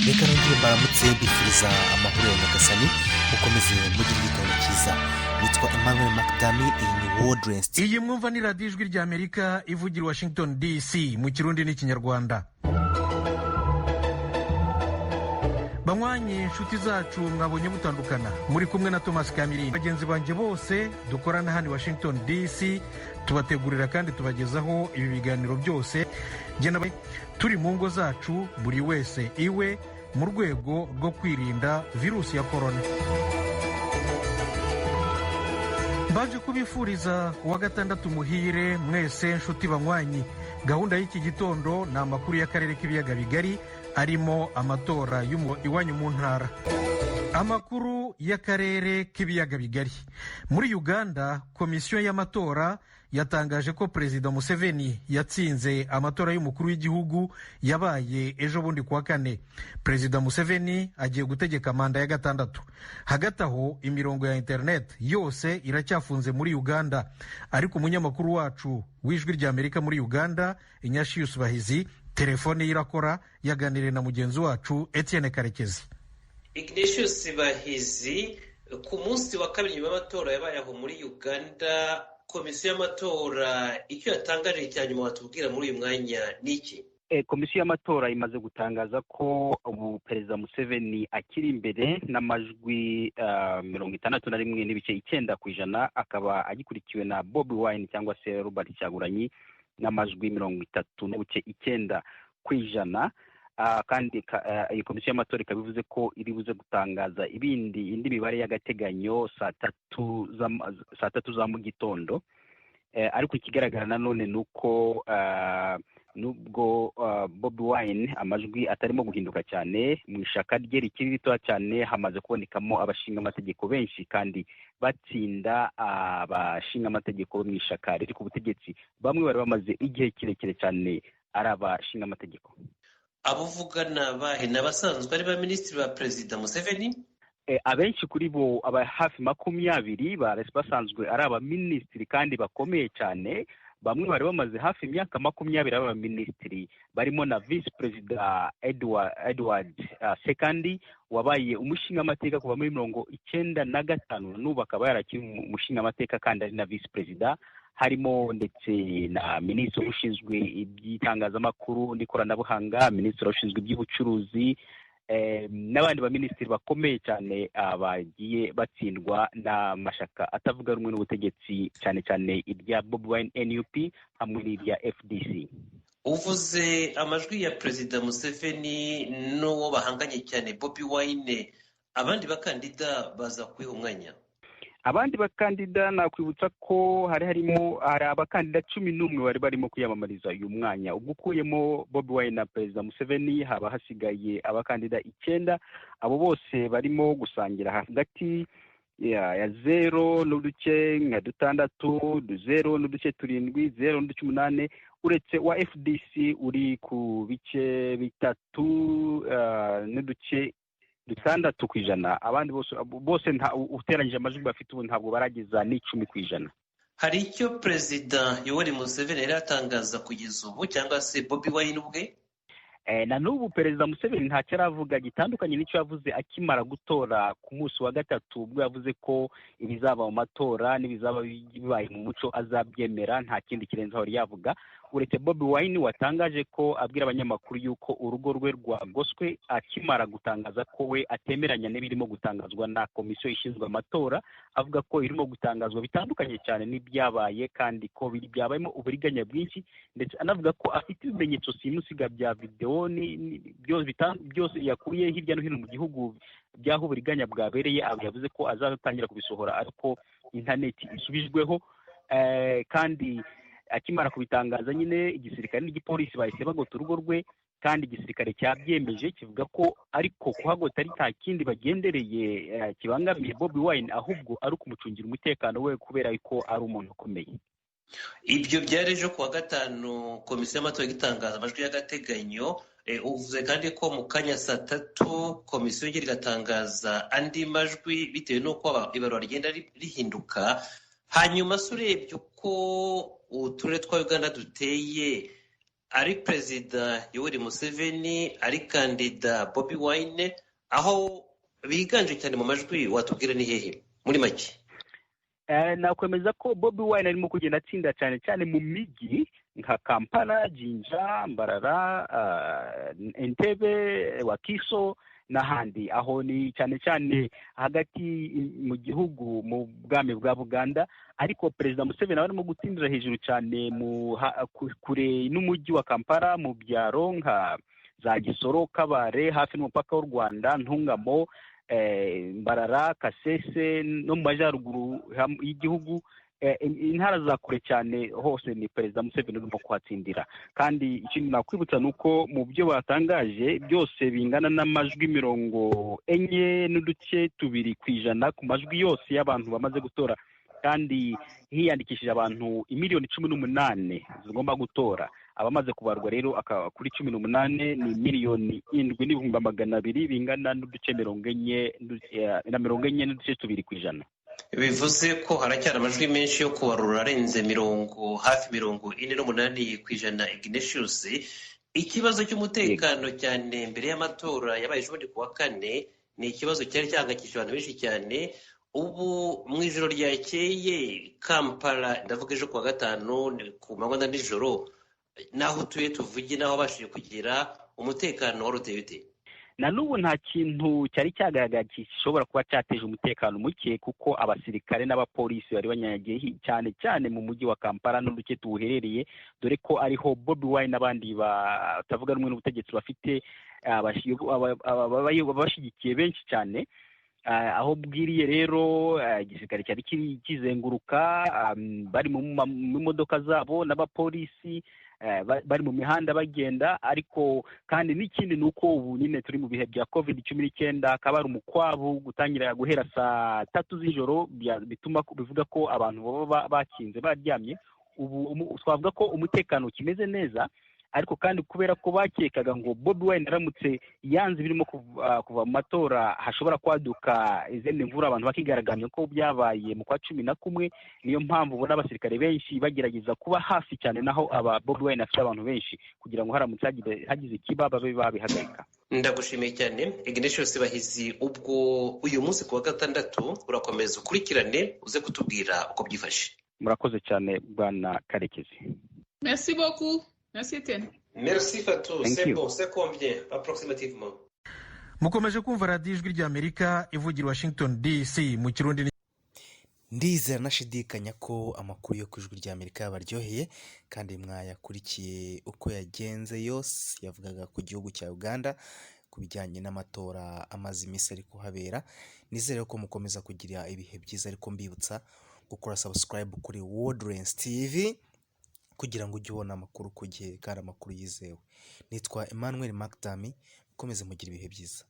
Reka nongere mbaramutse, mbifuriza amahoro ya Nyagasani, mukomeze mugire igitondo cyiza. Nitwa Emmanuel Macdami, iyi ni World. Iyi mwumva ni Radiyo Ijwi ry'Amerika ivugira Washington DC mu Kirundi n'Ikinyarwanda. Banywanyi, inshuti zacu, mwabonye mutandukana. Muri kumwe na Thomas Kamirindi. Bagenzi banjye bose dukorana hano i Washington DC, tubategurira kandi tubagezaho ibi biganiro byose. Turi mu ngo zacu, buri wese iwe, mu rwego rwo kwirinda virusi ya korona. Mbaje kubifuriza uwa gatandatu muhire mwese, nshuti banywanyi. Gahunda y'iki gitondo ni amakuru y'akarere k'ibiyaga bigari, arimo amatora iwanyu mu ntara. Amakuru y'akarere k'ibiyaga bigari: muri Uganda, komisiyo y'amatora yatangaje ko Perezida Museveni yatsinze amatora y'umukuru w'igihugu yabaye ejo bundi kuwa kane. Perezida Museveni agiye gutegeka manda ya gatandatu. Hagati aho, imirongo ya interineti yose iracyafunze muri Uganda, ariko umunyamakuru wacu w'Ijwi ry'Amerika muri Uganda, Inyashiyusi Bahizi, telefone ye irakora, yaganiriye na mugenzi wacu Etienne Karekezi. Ignatius Bahizi, ku munsi wa kabiri nyuma y'amatora yabaye aho muri Uganda, komisiyo y'amatora icyo yatangaje cya nyuma watubwira muri uyu mwanya ni iki? Komisiyo y'amatora imaze gutangaza ko ubu Perezida Museveni akiri imbere n'amajwi 61.9%, akaba agikurikiwe na Bobi Wine cyangwa se Robert Cyagulanyi n'amajwi 30.9%. Kandi iyi komisiyo y'amatora ikaba ivuze ko iri buze gutangaza ibindi indi mibare y'agateganyo saa 3 za mu gitondo. Ariko ikigaragara nanone ni uko nubwo Bobi Wine amajwi atarimo guhinduka cyane, mu ishyaka rye rikiri ritoya cyane hamaze kubonekamo abashinga amategeko benshi, kandi batsinda abashinga amategeko bo mu ishyaka riri ku butegetsi, bamwe bari bamaze igihe kirekire cyane ari abashinga amategeko. Abo uvugana bahe? Ni abasanzwe ari ba minisitiri ba Perezida Museveni? Abenshi kuri bo, aba hafi 20, basanzwe ari abaminisitiri kandi bakomeye cyane. Bamwe bari bamaze hafi imyaka 20 ari abaminisitiri, barimo na Visi Perezida Edward Sekandi wabaye umushingamateka kuva muri 95, n'ubu akaba yarakiri umushingamateka kandi ari na Visi Perezida. Harimo ndetse na minisitiri ushinzwe iby'itangazamakuru n'ikoranabuhanga, minisitiri ushinzwe iby'ubucuruzi, n'abandi baminisitiri bakomeye cyane bagiye batsindwa n'amashyaka atavuga rumwe n'ubutegetsi, cyane cyane irya Bobi Wine NUP hamwe n'irya FDC. Uvuze amajwi ya Perezida Museveni n'uwo bahanganye cyane Bobi Wine, abandi bakandida baza kwiha umwanya? Abandi bakandida, nakwibutsa ko hari harimo hari abakandida 11 bari barimo kwiyamamariza uyu mwanya. Ubwo ukuyemo Bobi Wine na Perezida Museveni, haba hasigaye abakandida icyenda. Abo bose barimo gusangira hagati ya 0 n'uduce nka 6, 0.7, 0.8, uretse wa FDC uri ku bice 3.6%. Abandi bose uteranyije amajwi bafite ubu ntabwo barageza n'10%. Hari icyo Perezida Yoweri Museveni yari atangaza kugeza ubu, cyangwa se Bobi Wine ubwe? Na n'ubu Perezida Museveni ntacyo aravuga gitandukanye n'icyo yavuze akimara gutora ku munsi wa gatatu, ubwo yavuze ko ibizaba mu matora n'ibizaba bibaye mu muco azabyemera. Nta kindi kirenze aho yavuga, uretse Bobi Wine watangaje ko abwira abanyamakuru yuko urugo rwe rwagoswe akimara gutangaza ko we atemeranya n'ibirimo gutangazwa na komisiyo ishinzwe amatora, avuga ko irimo gutangazwa bitandukanye cyane n'ibyabaye, kandi ko byabayemo uburiganya bwinshi, ndetse anavuga ko afite ibimenyetso simusiga bya videwo byose yakuye hirya no hino mu gihugu by'aho uburiganya bwabereye. Yavuze ko azatangira kubisohora ariko interineti isubijweho. Kandi akimara kubitangaza nyine, igisirikare n'igipolisi bahise bagota urugo rwe, kandi igisirikare cyabyemeje kivuga ko ariko kuhagota ari nta kindi bagendereye kibangamiye Bobi Wine, ahubwo ari ukumucungira umutekano we kubera ko ari umuntu ukomeye. Ibyo byari ejo kuwa gatanu, komisiyo y'amatora igitangaza amajwi y'agateganyo. Uvuze kandi ko mu kanya saa 3 komisiyo yongera igatangaza andi majwi bitewe n'uko ibarura rigenda rihinduka. Hanyuma se urebye uko uturere twa Uganda duteye Ari Perezida Yoweri Museveni, ari kandida Bobi Wine, aho biganje cyane mu majwi, watubwira ni hehe muri make? Nakwemeza ko Bobi Wine arimo kugenda atsinda cyane cyane mu mijyi nka Kampala, Jinja, Mbarara, Entebbe, Wakiso n'ahandi. Aho ni cyane cyane hagati mu gihugu, mu bwami bwa Buganda. Ariko Perezida Museveni arimo gutsindira hejuru cyane mu kure n'umujyi wa Kampala, mu byaro nka za Gisoro, Kabare hafi n'umupaka w'u Rwanda, Ntungamo, Mbarara, Kasese no mu majyaruguru y'igihugu, intara za kure cyane. Hose ni Perezida Museveni urimo kuhatsindira. Kandi ikindi nakwibutsa ni uko mu byo batangaje byose bingana n'amajwi 40.2% ku majwi yose y'abantu bamaze gutora, kandi hiyandikishije abantu imiliyoni 18 zigomba gutora. Abamaze kubarwa rero kuri 18 ni 7,200,000, bingana n'uduce 40 na 40.2%. Bivuze ko haracyari amajwi menshi yo kubarura, arenze mirongo hafi 48%. Ignatius, ikibazo cy'umutekano cyane mbere y'amatora yabaye ejo ku wa kane ni ikibazo cyari cyahangayikishije abantu benshi cyane. Ubu mu ijoro ryakeye Kampala, ndavuga ejo ku wa gatanu ku manywa na nijoro, n'aho utuye tuvuge, n'aho wabashije kugera, umutekano wari uteye ute? Na n'ubu nta kintu cyari cyagaragara gishobora kuba cyateje umutekano muke, kuko abasirikare n'abapolisi bari banyanyagiye cyane cyane mu mujyi wa Kampala n'uduce tuwuherereye, dore ko ariho Bobi Wine n'abandi batavuga rumwe n'ubutegetsi bafite ababashyigikiye benshi cyane. Aho bwiriye rero, igisirikare cyari kizenguruka, bari mu modoka zabo n'abapolisi bari mu mihanda bagenda. Ariko kandi n'ikindi ni uko ubu nyine turi mu bihe bya COVID-19, akaba ari umukwabu gutangira guhera saa 3 z'ijoro, bituma bivuga ko abantu baba bakinze baryamye. Ubu twavuga ko umutekano ukimeze neza. Ariko kandi kubera ko bakekaga ngo Bobi Wine aramutse yanze birimo kuva mu matora, hashobora kwaduka izindi mvura, abantu bakigaragambya ko byabaye mu kwa 11, niyo mpamvu ubona abasirikare benshi bagerageza kuba hafi cyane naho aba Bobi Wine afite abantu benshi, kugira ngo haramutse hagize ikiba babe babihagarika. Ndagushimiye cyane, Ignatius Bahizi. Ubwo uyu munsi ku wa gatandatu urakomeza ukurikirane, uze kutubwira uko byifashe. Murakoze cyane, bwana Karekezi. Merci beaucoup. Merci Etienne. Merci Fatou, c'est bon, c'est combien approximativement? Mukomeje kumva Radiyo Ijwi ry'Amerika ivugira Washington DC mu Kirundi. Ndizera nashidikanya ko amakuru yo ku Ijwi ry'Amerika yabaryoheye kandi mwayakurikiye uko yagenze yose. Yavugaga ku gihugu cya Uganda ku bijyanye n'amatora amaze iminsi ari kuhabera. Nizere ko mukomeza kugira ibihe byiza, ariko mbibutsa gukora subscribe kuri World TV kugira ngo ujye ubona amakuru ku gihe kandi amakuru yizewe. Nitwa Emmanuel Macdami, mukomeze mugire ibihe byiza.